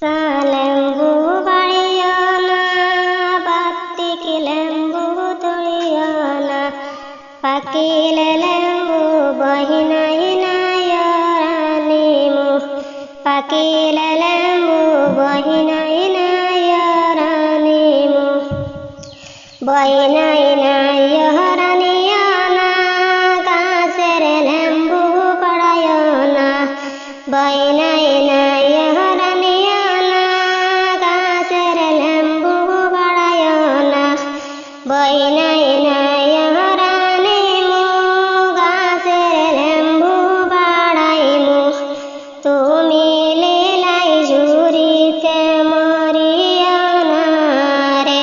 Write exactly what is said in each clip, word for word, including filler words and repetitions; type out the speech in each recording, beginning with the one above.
Са лембу бадяна, баттик лембу туяна, пакиле лембу бегьинайна яраниму, пакиле лембу бегьинайна яраниму. Бегьинайна яраниму, касер лембу бадяна, бегьинайна яраниму, касер лембу бадяна, бегьинайна яраниму, касер лембу бадяна. Тумил илай жуьре темари янаре,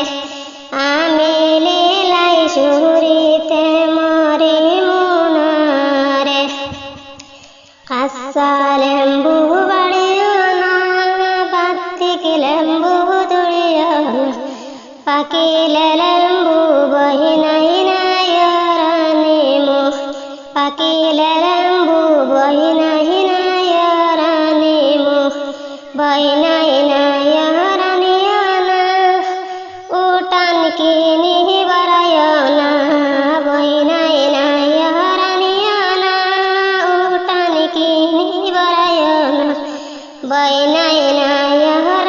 амил илай жуьре темари мунаре. Къасса лембу бадяна, баттик лембу туяна, пакиле лембу бегьинайна яраниму, пакиле лембу бегьинайна яраниму, бегьинайна яраниму. Утан кини бадяна, бегьинайна яраниму, утан кини бадяна, бегьинайна яраниму.